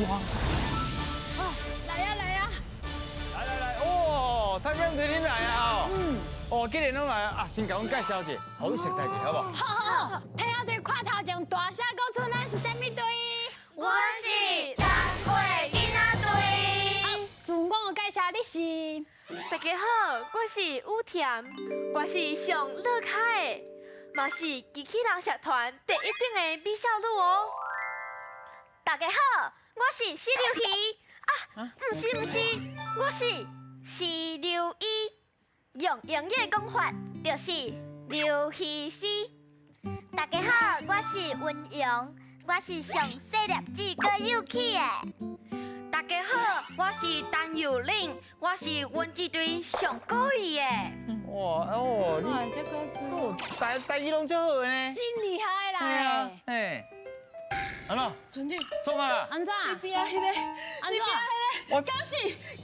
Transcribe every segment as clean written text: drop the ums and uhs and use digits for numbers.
哇！來啊來啊！來來來，哦，太平隊你來啊！嗯。哦，既然攏來啊，先共阮介紹一下，予阮熟似一下，好無？好好好，太陽隊看頭前大聲講出咱是啥物隊？阮是東過囡仔隊。自我介紹，你是？大家好，我是雨甜，我是上樂咖的，嘛是機器人社團第一等的美少女哦。大家好，我是石榴魚啊，毋是毋是，我是石榴衣，用英語的講法就是劉魚絲。大家好，我是溫陽，我是上細粒子閣有氣的。大家好，我是陳幼玲，我是阮這隊上古意的。哇哦，你哦，台台語攏足好的呢，真厲害啦！嘿，按怎？村長，創啊？按怎？你邊仔彼个？按怎？你邊彼个？敢是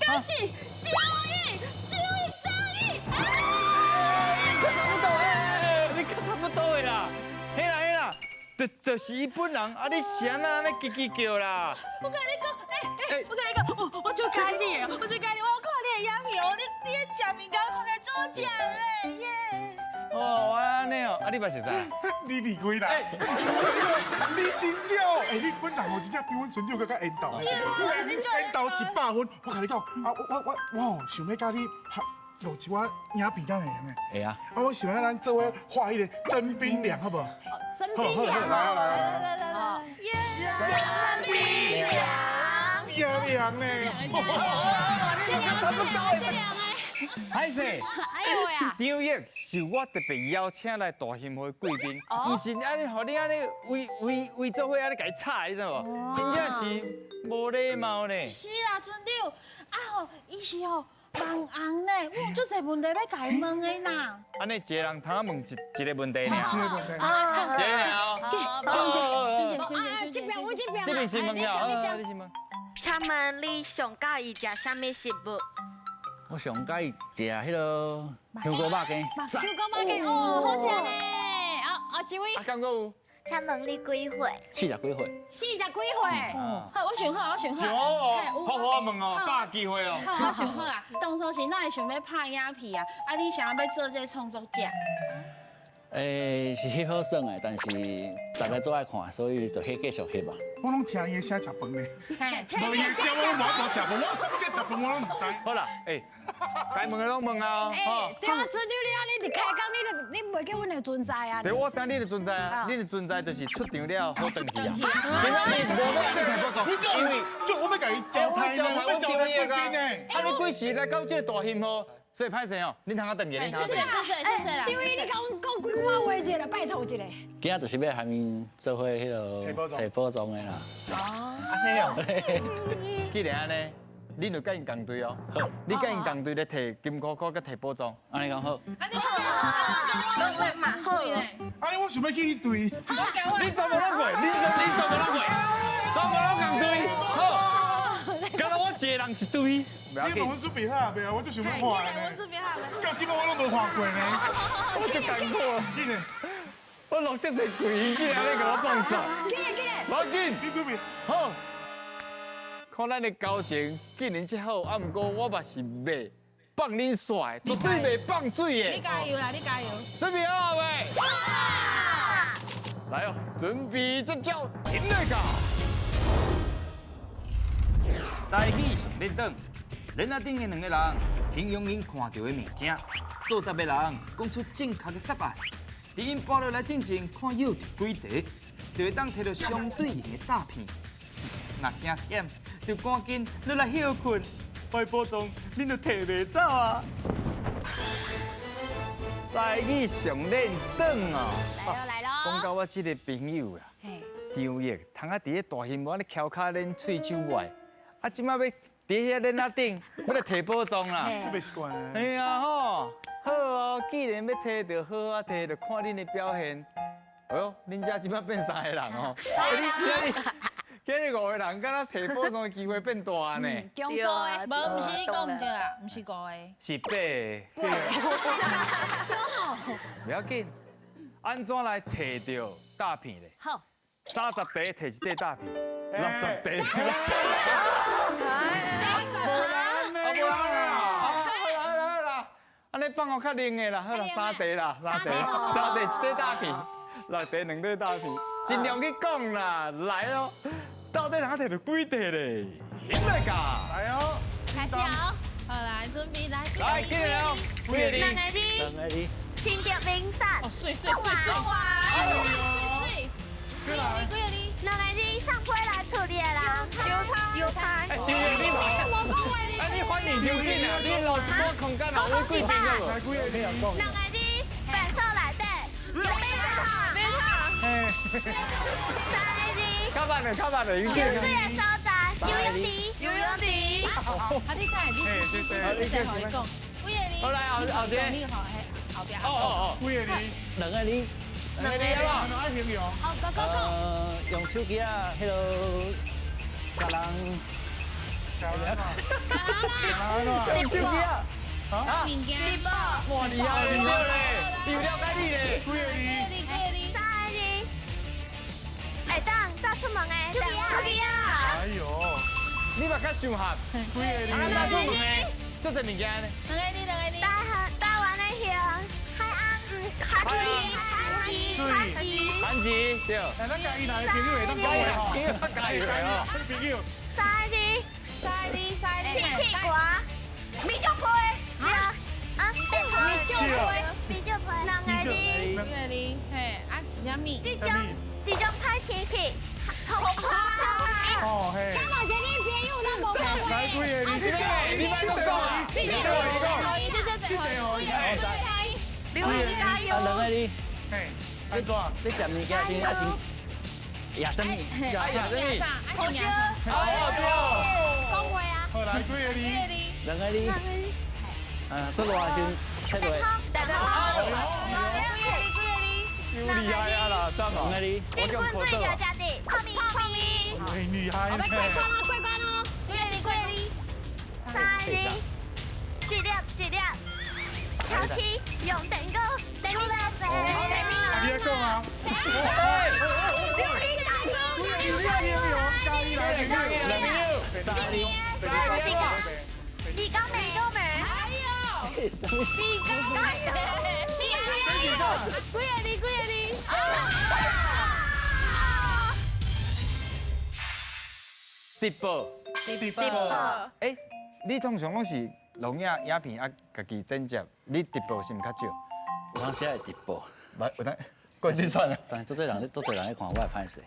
敢是張毅張毅張毅！你較差不多的，你較差不多的啦。嘿啦嘿啦，就是伊本人啊！你是按怎按呢吱吱叫啦？我共你講，欸欸，我共你講，我足佮意你的，我足佮意你，我看你的影片哦，你咧食物件看起來足食的耶！哦，按呢哦，啊你捌熟似？你離開啦！你真正哦，欸，你本人哦，真正比阮村長閣較緣投。緣投100分。我共你講，啊，我吼想欲佮你拍錄一寡影片，敢會用的？會啊。啊，我想欲咱做伙畫彼个徵兵娘，好無？徵兵娘。來啊來啊來來來。耶！徵兵娘，真娘呢？你差不多的。歹勢，哎呦喂啊！張譯是我特別邀請來大興的貴賓，毋是按呢，予你按呢圍圍圍做伙按呢共伊吵，你知無？真正是無禮貌呢。是啦，村長，啊吼，伊是吼網紅呢，我有足濟問題欲共伊問的啦。按呢，一个人通問一一个問題爾。一个問題。一个爾哦。啊，這邊阮這邊。這邊先問了，你先問。請問你上佮意食啥物食物？我上佮意食彼个香菇肉羹。香菇肉羹哦，好食呢。啊啊，這位。啊，敢閣有？請問你幾歲？四十幾歲。四十幾歲。好，我想好，我想好。想好哦，好好問哦，把握機會哦。好，我想好啊。當初是哪會想欲拍影片啊？啊，你想欲做這个創作者？欸，是翕好耍的，但是大家都愛看，所以就翕繼續翕吧。我攏聽伊的聲食飯呢，無伊的聲我無法度食飯，我啥物叫食飯我攏毋知。好啦，欸，該問的攏問啊。欸，對啊，村長你按呢佇開講，你袂記阮的存在啊？對，我知你的存在啊，你的存在就是出場了好轉去啊。今仔日無欲做提報告，因為就我欲共伊交代呢，我欲交代貴賓呢。啊，你幾時來到這個大興吼？所以歹勢哦，恁通仔轉去，恁通仔轉去。謝謝謝謝啦。張毅，你共阮講幾句話者啦，拜託一下。今仔就是欲和𪜶做伙彼个提寶藏的啦。哦，按呢哦，既然按呢，恁就佮𪜶仝隊哦。你佮𪜶仝隊咧提金箍箍佮提寶藏，按呢講好。按呢好，嘛好。按呢我想欲去彼隊。你全部攏過，你全部攏過，全部攏仝隊。好，敢若我一個人一隊。你問阮準備好未啊？我就想欲看呢。阮準備好了。到這擺我攏無看過呢。我足艱苦。緊嘞。我落這濟錢，竟然咧共我放煞。緊嘞緊嘞。無要緊。你準備好。看咱的交情竟然這好，啊，毋過我嘛是袂放恁煞，絕對袂放水的。你加油啦！你加油。準備好未？來哦，準備接招，音樂到。台語上輪轉，輪仔頂的兩個人形容𪜶看著的物件，作答的人講出正確的答案。佇𪜶跋落來進前，看舀著幾塊，就會當提著相對應的詐騙。若驚險，就趕緊落來歇睏，拜寶藏恁就提袂走啊！台語上輪轉哦，來囉來囉，講到我這个朋友啦，張譯通仔佇咧大興按呢翹跤練喙手歪，啊，這擺欲佇遐輪仔頂，欲來提寶藏啦，這袂習慣。嘿啊吼，好哦，既然欲提就好啊提，就看恁的表現。哎喲，恁遮這擺變三个人哦，你今日五个人，敢若提寶藏的機會變大呢？強做的，無，毋是你講毋對啊，毋是五個。是八个。袂要緊，按怎來提著詐騙咧？好，30塊提一塊詐騙， 60題。無啦，好啦好啦好啦，按呢放予較冷的啦，好啦，三題啦，三題，三題一塊大片，六題兩塊大片，盡量去講啦，來咯，到底哪提著幾題咧？來噶，來哦，開始哦，好來，準備來，來，幾個哦？幾個字？兩個字。兩個字。新竹名山。哦，水水水水。水水。幾個字？幾個字？兩個字，送批來處理的啦。郵差。郵差。哎，對啊，你哎，你反應傷緊啊！你留一寡空間啊，我貴賓好無？來幾個字？兩個字，便所內底。馬桶。馬桶。三個字。較慢的，較慢的，游水的所在。游泳池。游泳池。啊，你講，你你你你講，幾個字？好來，後後一個。你好，後邊。哦哦哦，幾個字？兩個字。兩個字好無？愛形容。好，哥哥哥。用手機啊，彼个，共人。用手機啊。啊。物件。哇，厲害厲害咧！有了解你咧。幾個字？幾個字？三個字。會當早出門的。手機啊。手機啊。哎呦，你嘛較想合。幾個字？啊，早出門的，足濟物件呢。兩個字，兩個字。台灣的乡，海岸，海岸，海岸，番薯，對。哎，咱家己來的朋友會當講話吼。家己來哦。朋友。三個字。三個字，三個字。天氣寒，米酒批。啊啊，米酒批，米酒批。兩個字。兩個字，嘿，啊是啥物？這種這種歹天氣，風波。哦嘿。請問一下，你朋友咱無講話。來幾個字？這個你莫閣講啊！這個你講。這個哦，劉宇加油。啊，兩個字。嘿，安怎？你食物件前愛先壓啥物？壓啥物？啊是壓啥？哦對。講話啊。好，來幾個字？兩個字。啊，這個時切落。等風。幾個字？幾個字？太厲害啊啦，三毛。兩個字。金棍最小家的泡面。泡面。厲害。我要過關哦，過關哦。幾個字？幾個字？三個字。一粒一粒。超市用電鍋，電鍋。你來講啊。三個字。李高美。李高美。哎呦。李高美。几个字？幾個字？直播。直播。哎，你通常攏是錄影影片啊，家己剪接，你直播是毋較少？有當時會直播。無，有當，過你算啦。但是足濟人，足濟人咧看，我會歹勢。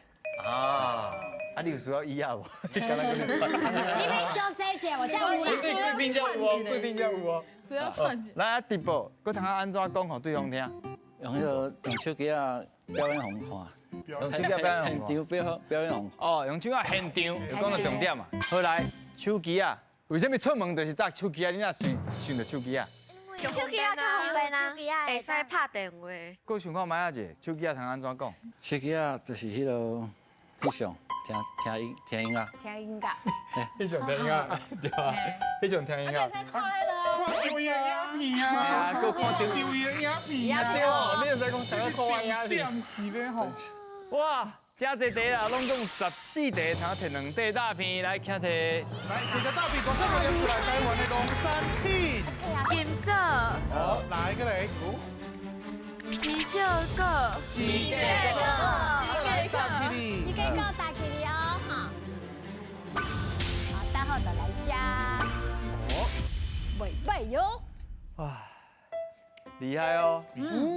啊，啊，你有需要醫藥無？你敢若閣咧算？你欲小姐姐，我才有啦。貴賓才有哦，貴賓才有哦。只要串。來啊，直播，閣通按怎講予對方聽？用彼个用手機啊表演予看。用手機表演現場表表演予。哦，用手機現場，有講到重點嘛。好來，手機啊，為啥物出門就是紮手機啊？你若隨想著手機啊？手機啊較方便啊，會使拍電話。閣想看覓仔者，手機啊通按怎講？手機啊就是彼个翕相，聽聽音聽音樂。聽音樂。翕相聽音樂，對啊，翕相聽音樂。看張伊的影片啊，閣看張伊的影片啊，對哦，你會使講啥個看我影片？是咧吼。哇，真濟題啦，攏總14題，通摕兩塊大片來徛摕。來，這個大片，五十個連出來台灣的農產品。金枣。好，來過來。喜酒果。喜果。喜果。喜果打起哩哦，哈。好，待会就來食。哦。袂歹喲。哇，厲害哦！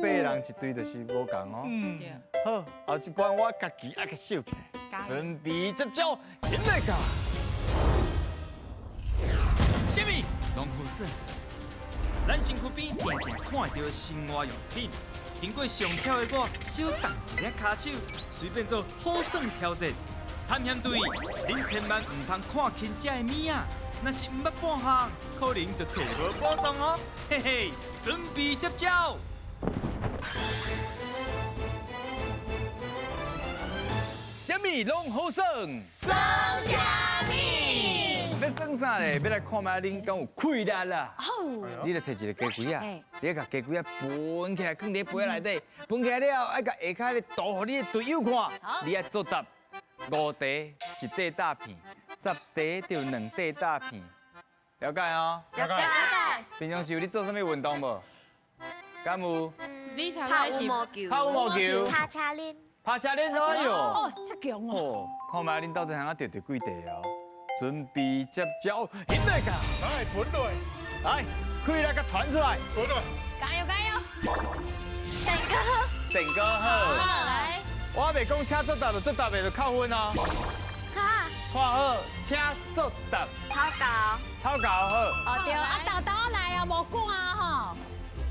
八人一隊就是無仝哦。嗯。好，後一關我家己愛去收起來，準備接招，起來噶。啥物攏好耍？咱身躯邊定定看會著生活用品，經過上巧的我，小動一下跤手，隨便做好耍挑戰。探險隊，恁千萬毋通看輕這个物仔，若是毋捌半項，可能就提無寶藏哦。嘿嘿，準備接招。啥物攏好耍？耍啥物？欲耍啥咧？欲來看覓恁敢有氣力啦？你著提一个雞胿仔，你共雞胿仔分起來，囥佇杯仔內底，分起來了後，愛共下跤咧塗予你的隊友看，你愛作答。5题1块大片，10题就2块大片，了解哦？了解。平常时有咧做啥物运动无？敢有？你拍羽毛球。拍羽毛球。拍车轮。拍车轮，哎呦！哦，这强哦。哦，看觅恁到底通啊得著几题哦？准备接招，现在噶。来，滚落。来，开来，佮传出来。滚落。加油加油！蛋糕好。蛋糕好。来。我袂讲请作答就作答的就扣分哦。好。看好，请作答。草稿。草稿好。哦对，啊豆豆来啊，无赶啊吼，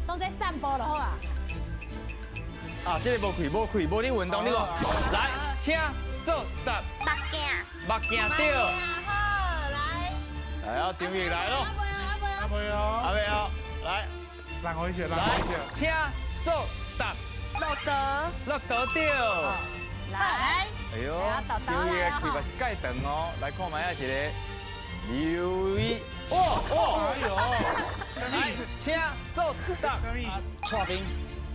当作散步就好啊。啊，这个无开，无开，无你运动，你看。来，请作答。目镜。目镜对。好，来。来啊，张宇来咯。阿妹哦。阿妹哦，来。让我一下，让我一下。请作答。骆驼。骆驼对。来。哎呦，张宇的开嘛是盖长哦，来看觅啊一个。刘宇，哇哇。哎呦。来，请作答。蔡兵。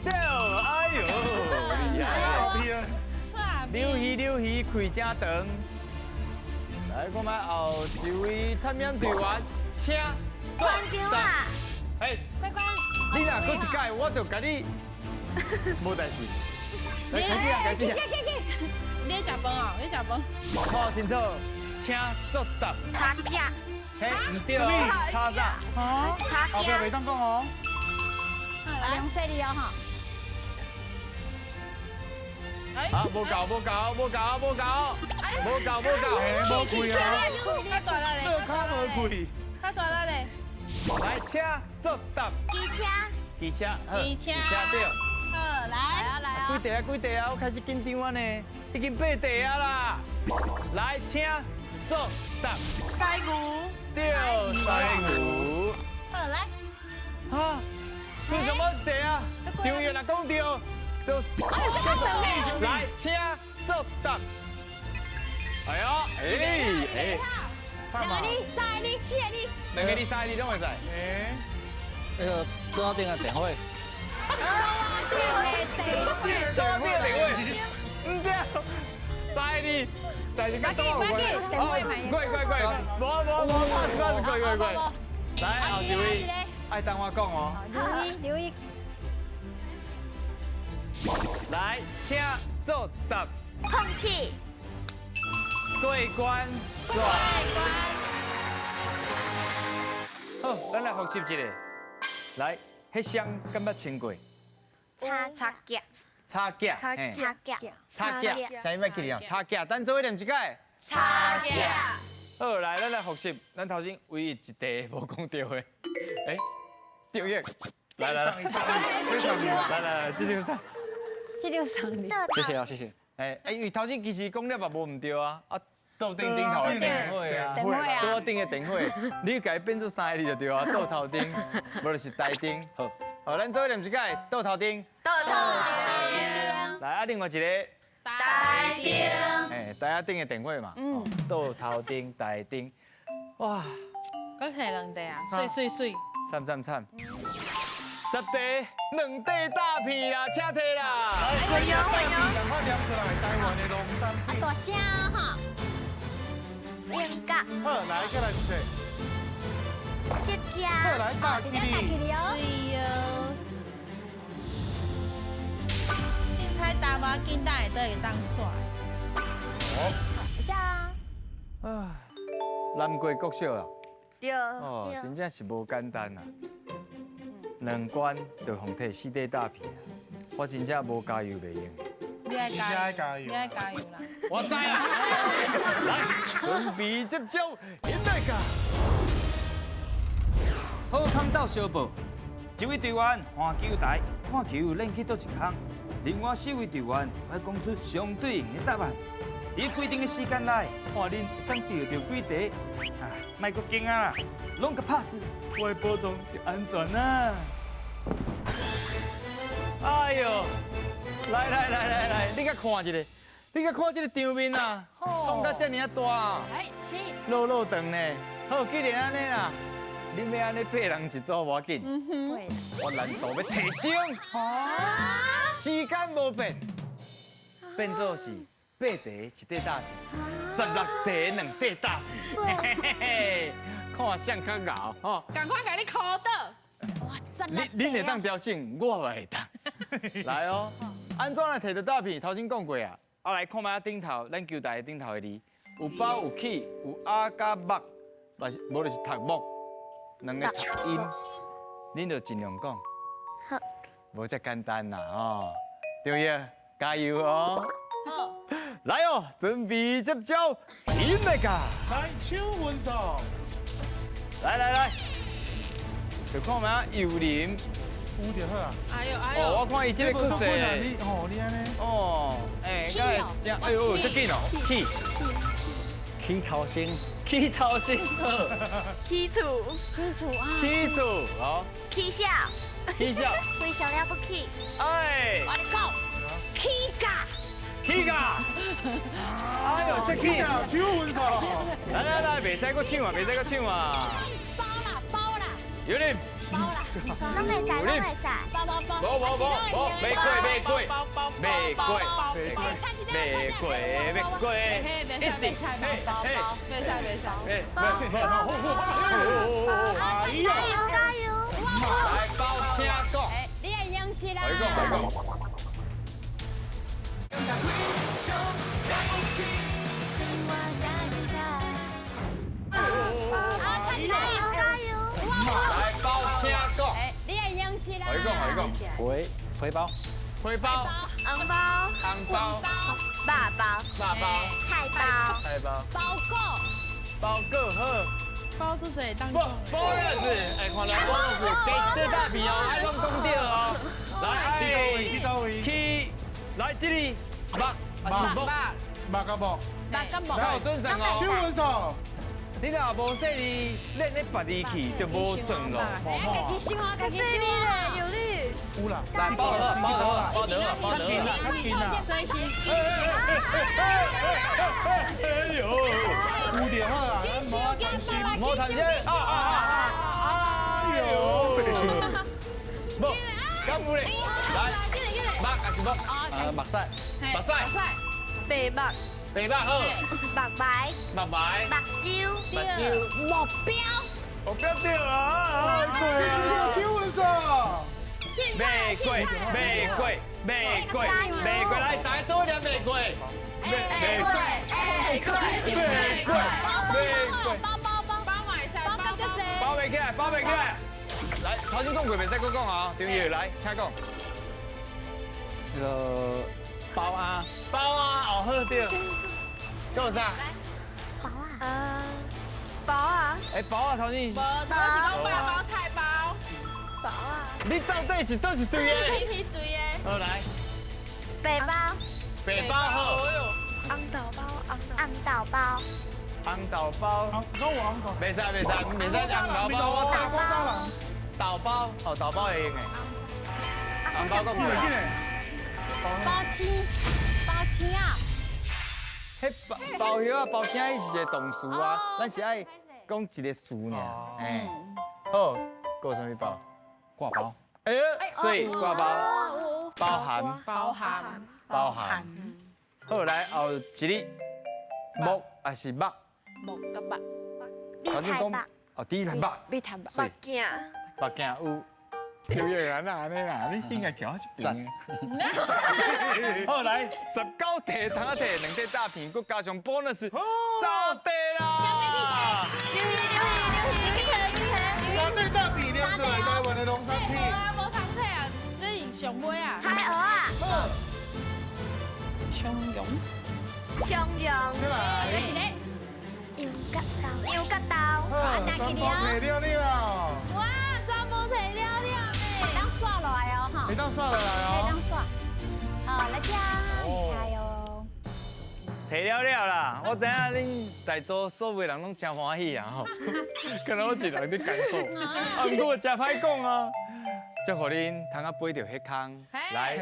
对，哎呦，厉害！刘鱼刘鱼开正长，来看觅后一位探险队员，请作答。哎，乖乖，你若阁一届，我就共你无代志。来，开始啊，开始啊！你咧食饭哦，你食饭。看清楚，请作答。插架。嘿，毋对，插啥？哦，插后壁袂当讲哦。来，两细哩哦哈。啊，无够，无够，无够，无够，无够，无够，无开啊！较大力咧，较无开，较大力咧。来，请作答。机车。机车，好。机车。机车对。好，来。来啊！几题啊？几题啊？我开始紧张啊呢，已经8题啊啦。来，请作答。犀牛。对，犀牛。好，来。啊，出什么题啊？张宇若讲对。就是，来，请作答。哎呦，哎哎， 2个你，3个你，4个你， 2个你，3个你，拢会使。哎，那个桌仔顶的电话。桌仔顶的电话，桌仔顶的电话，唔对，3个你，但是跟桌有关。过过过，无无无，pass pass，过过过。来，后一位，爱等我讲哦。刘一，刘一。来，请作答。空气。过关。过关。好，咱来复习一下。来，彼箱敢捌穿过？插插夹。插夹。插夹。插夹。啥物记哩啊？插夹。咱做伙念一摆。插夹。好，来，咱来复习。咱头先唯一一题无讲对的，哎，对约。来来来，来来来，这张送。这就送你。谢谢啊，谢谢。哎哎，因为头先其实讲了嘛无毋对啊，啊，桌顶顶头的电话啊，电话啊，桌顶的电话，你共伊变做3个字就对啊，桌头顶，无就是台顶。好，好，咱做伙念一摆，桌头顶。桌头顶。来啊，另外一个。台顶。哎，台仔顶的电话嘛。嗯。桌头顶，台顶，哇。阁提2题啊，水水水。惨惨惨。10题2块大片啦，请提啦。欢迎欢迎。赶快念出来，台湾的农产品。大声哈。英国。好，来，过来一个。雪茄。好，来，大吉利。大吉利哦。哎呦。凊彩淡薄简单的都会当选。好。这啊。啊，南国国小啊。对。哦，真正是无简单啊。2关就予提4块大片啊！我真正无加油袂用的。你爱加油，你爱加油啦！我知啦。来，准备接招，现在噶。好康斗相报，一位队员换球台，看球练去佗一空，另外4位队员爱讲出相对应的答案。伫规定的时间内，看恁会当得著几题。啊，莫阁惊啊啦，拢共拍死，我的宝藏就安全啦。哎呦，来来来来来，你甲看一下，你甲看这个场面啊，创到这尔啊大，哎是，落落长呢。好，既然按呢啦，你欲按呢八人一组无要紧，我难度欲提升，时间无变，变做是题一块大片，16题两块大片，嘿嘿嘿，看谁较𠢕吼。赶快共你考倒。哇，16 恁会当调整，我嘛会当。来哦，按怎来提著大片？头先讲过啊，啊来看觅顶头，咱球台顶头的字，有包有起，有阿佮目，嘛是无就是读木，两个读音，恁就尽量讲。好。无遮简单啦吼，张叶加油哦！好。来哦，准备接招，起来噶！来，抢分数。来来来，就看觅幼林。有就好啊。哎呦哎呦！哦，我看伊这个故事。哦，你按呢？哦，哎，敢会是这？哎呦，这紧哦，起。起头先，起头先，起厝，起厝啊。起厝，好。起笑。起笑。非常了不起。哎。我咧讲，起价。起价。哎呦，这起。抢分数。来来来，袂使阁抢啊，袂使阁抢啊。包啦包啦。有你。包啦，拢袂使，拢袂使。包包包。无无无无，袂过袂过，袂过，袂过袂过。袂使袂使，包包袂使袂使。包包。加油加油！来包，请讲。你爱赢一啦。来讲来讲。加油加油！来包，请讲。你爱赢一啦。来讲来讲。回回包，回包，红包，红包，肉包，肉包，菜包，菜包，包裹，包裹好。包做者当。包包子，哎，看到包子，给这大片哦，爱拢讲对哦。来，去倒位？去，来这里，目，目目，目甲目，目甲目。来，有准算哦。抢分数。你若无细腻，练咧别字去就无算咯。哎，家己想啊，家己想啊。有你。有啦。来，包好，包好，包得好，包得好。随时。哎呦，有就好啊，莫担心，莫担心。啊啊啊！哎呦，无，敢有咧？来，目还是目？目屎，目屎。白目。白目好。目白。目白。目睭。目睭。目标。目标对啊！抢分数。玫瑰，玫瑰，玫瑰，玫瑰，来，大家做念玫瑰。玫瑰，玫瑰，玫瑰，玫瑰。包包包包买噻，包个个包袂起来，包袂起来。来，头先讲过，袂使阁讲啊。张宇，来，请讲。那个包啊，包啊，哦好对。做啥？包啊。包啊。哎，包啊，头先。无，头是讲包包菜包。包啊。你到底是倒是对的？你对的。好来。白包。白包好。红豆包，红豆包。红豆包。拢有红豆。袂使袂使袂使红豆包，我豆包走人。豆包，哦豆包会用的。红包阁过。包青，包青啊。彼包包叶啊，包青，彼是一个动词啊，咱是爱讲一个词尔。哎，好，阁有啥物包？挂包。哎，所以挂包，包含，包含，包含。好，来后一个木还是目？木佮目。米太目。哦，第一目。米太目。目镜。目镜有。刘月啊，哪按呢啦？你应该徛这边。好，来19题，通仔提2块大片，阁加上 bonus 3块啦。3块大片拎出来，台湾的农产品。啊，无通提啊，这是上尾啊。海蚵仔。松茸。松茸。来。一个。羊角豆。羊角豆。全部提了了。哇，全部提了了。会当刷落来哦，哈。会当刷落来哦。会当刷。好，来听，加油。提了了啦，我知影恁在座所有人拢真欢喜啊吼，敢若我一人咧艰苦，啊，毋过我真歹讲啊。祝福恁通啊飞著彼空，来，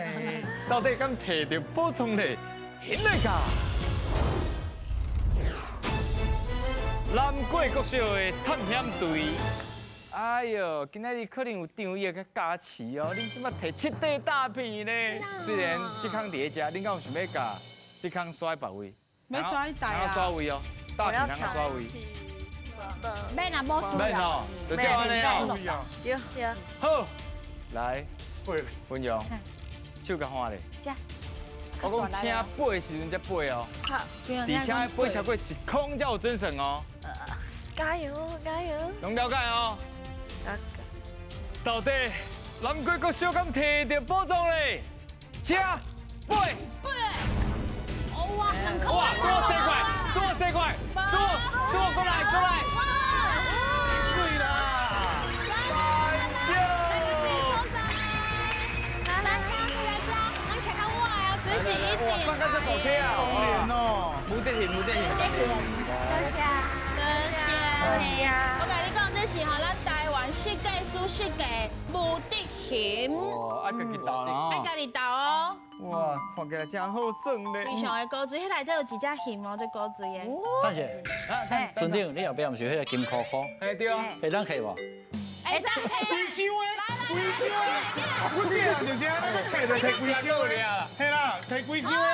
到底敢提著补充礼，现来噶？南过国小的探险队，哎哟，今仔日可能有张叶佮加持哦，恁这摆提7块大片呢。虽然这空伫咧遮，恁敢有想欲共你通刷别位。欲刷台啊。刷位哦，大体通刷位。免啊，无需要。免哦，就这按呢哦。对对。好，来，温阳，手共看咧。我讲请飞的时阵才飞哦。好。而且飞超过1空才有准算哦。加油加油！拢了解哦。到底南瓜国小敢提著宝藏咧？请飞。飞。哇，哇，多四块，多四块，多多过来过来。对啦。来，来，来遮，咱看看我的哦，只是一点。哇，上个这大颗啊！哦，无得行，无得行。多谢。多谢。我共你讲，这是吼咱台湾设计师设计无敌熊。哦，爱家己斗啦。爱家己斗哦。哇，看起来真好耍咧。非常的古锥，彼内底有一只熊哦，足古锥的。等下，船长，你后壁毋是彼个金箍箍？嘿对啊。会当摕无？会使摕。规箱的，规箱的。我这人就是按呢，摕就摕规箱的。嘿啦，摕规箱的啦。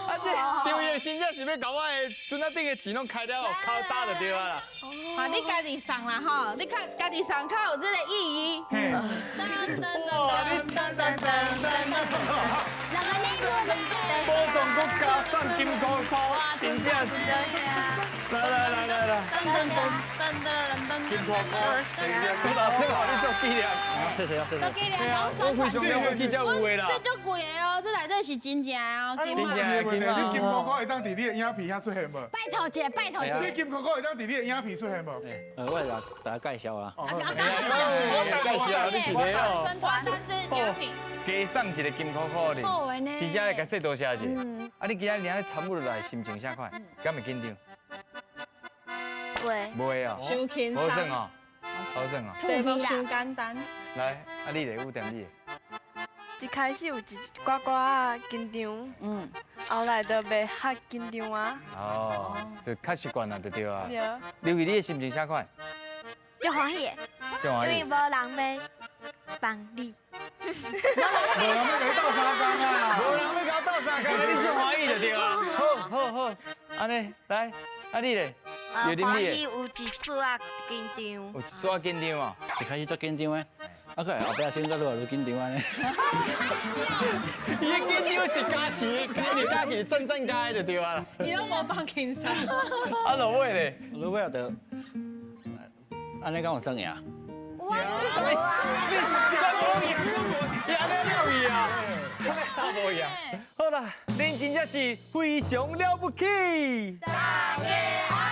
啊这，张伊真正是欲共我的船仔顶的钱拢开了，敲打就对啊啦。好，你家己送啦吼，你看家己送较有这个意义。噔噔噔噔噔噔噔噔。两个内裤呢？宝藏阁加送金箍箍，真正是。来来来来来。噔噔噔噔噔噔。金箍箍，这个你做纪念。谢谢谢谢。做纪念，我非常了不起才有的啦。这足贵的哦，这内底是真正的哦，金你金箍箍会当伫你的影片遐出现无？拜托一下，拜托一下。你金箍箍会当伫你的影片出现无？我会大家介绍啦。介绍你是个哦。影片。加送一个金箍箍哩，真正来共说多谢者。啊，你今仔日咧参与落来，心情啥款？敢会紧张？会。袂哦。伤轻松。好耍哦，好耍哦。题目伤简单。来，啊你咧，有踮你。一开始有一寡寡仔紧张，后来就袂较紧张啊。哦，就较习惯了就对啊。对。刘毅，你的心情啥款？足欢喜的，足欢喜。因为无人欲帮你。无人欲共你斗相共啊！无人欲共我斗相共，你足欢喜就对啊。好，好，好，按呢，来，啊你咧？欢喜有一丝仔紧张。有一丝仔紧张哦。一开始足紧张的，啊，阁来后壁先阁愈来愈紧张按呢。伊的紧张是加持，加入加起，增增加的就对啊。伊拢无放轻松。啊，落尾咧？落尾就按呢敢有算赢？哇！你真无赢，赢了了去啊！真的无赢。好啦，恁真正是非常了不起。大家好。